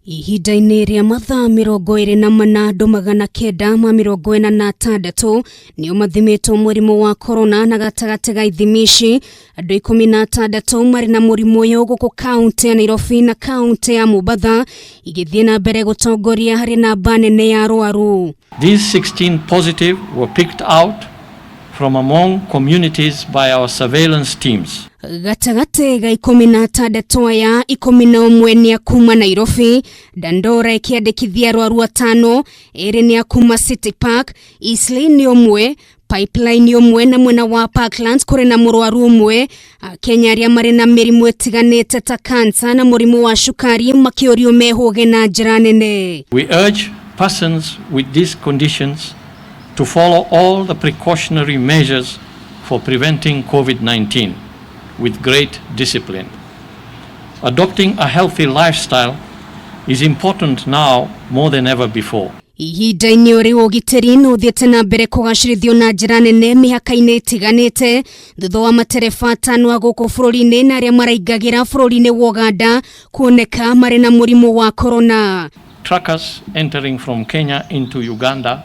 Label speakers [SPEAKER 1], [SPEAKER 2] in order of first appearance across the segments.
[SPEAKER 1] Ihinda-inĩ rĩa mathaa 24 andũ 946 nĩo mathimĩtwo mũrimũ wa corona na gatagatĩ ga ithimi ici andũ 16 marĩ na mũrimũ ũyũ gũkũ kaũntĩ ya Nairobi na kaũntĩ ya Mombatha igĩthiĩ na mbere gũtongoria harĩ namba nene ya arwaru.
[SPEAKER 2] These 16 positive were picked out from among communities by our surveillance teams.
[SPEAKER 1] Gatagatĩ ga 16 aya, 11 nĩ a kuma Nairobi, Dandora ĩkĩandĩkithia arwaru atano, 2 nĩ a kuma City Park, Eastleigh nĩ ũmwe, Pipeline ũmwe na mwena wa Parklands kũrĩ na mũrwaru ũmwe. Akenya arĩa marĩ na mĩrimũ ĩtiganĩte ta kansa na mũrimũ wa cukari makĩũrio mehũge na njĩra nene.
[SPEAKER 2] We urge persons with these conditions to follow all the precautionary measures for preventing COVID-19 with great discipline. Adopting a healthy lifestyle is important now more than ever before.
[SPEAKER 1] Ihinda-inĩ ũrĩ ũgitĩri nĩ ũthiĩte na mbere kũgacĩrithio na njĩra nene mĩhaka-inĩ ĩtiganĩte thutha wa matereba atano a gũkũ bũrũri-inĩ na arĩa maraingagĩra bũrũri-inĩ wa Ũganda kuoneka marĩ na mũrimũ wa corona.
[SPEAKER 2] Truckers entering from Kenya into Uganda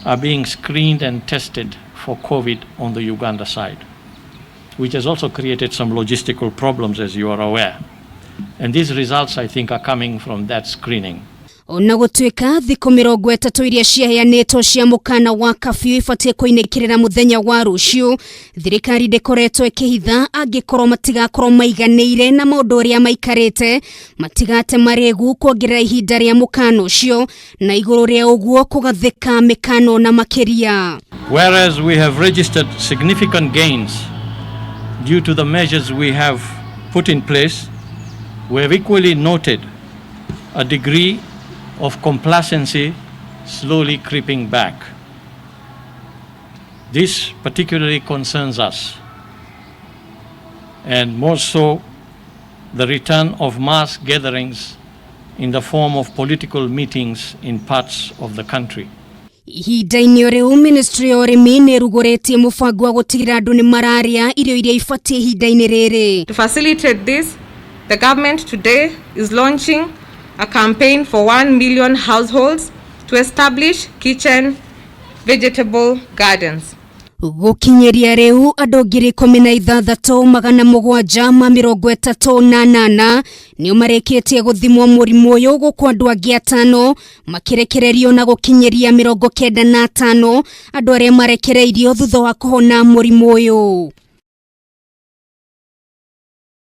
[SPEAKER 2] are being screened and tested for COVID on the Uganda side, which has also created some logistical problems, as you are aware. And these results, I think, are coming from that screening.
[SPEAKER 1] Ona gũtuĩka thikũ 30 iria ciaheanĩtwo cia mũkana wa kabiũ ibatiĩ kũinĩkĩrĩra mũthenya wa rũciũ, thirikari ndĩkoretwo ĩkĩhitha angĩkorwo matigakorwo maiganĩire na maũndũ ũrĩa maikarĩte matigate marĩgu kuongerera ihinda rĩa mũkana ũcio na igũrũ rĩa ũguo kũgathĩka mĩkano na makĩria.
[SPEAKER 2] Whereas we have registered significant gains due to the measures we have put in place, we have equally noted a degree of complacency slowly creeping back. This particularly concerns us, and more so the return of mass gatherings in the form of political meetings in parts of the country.
[SPEAKER 1] Ihinda-inĩ rĩu ministry ya ũrĩmi nĩ ĩrugũrĩtie mũbango wa gũtigĩrĩra andũ nĩ mararĩa irio iria ibatiĩ ihinda-inĩ rĩrĩ.
[SPEAKER 3] To facilitate this, the government today is launching a campaign for 1 million households to establish kitchen vegetable gardens.
[SPEAKER 1] Gũkinyĩria rĩu andũ 16,738 nĩo marĩkĩtie gũthimwo mũrimũ ũyũ gũkũ andũ angĩ 5 makĩrekererio na gũkinyĩria 95 andũ arĩa marekereirio thutha wa kũhona mũrimũ ũyũ.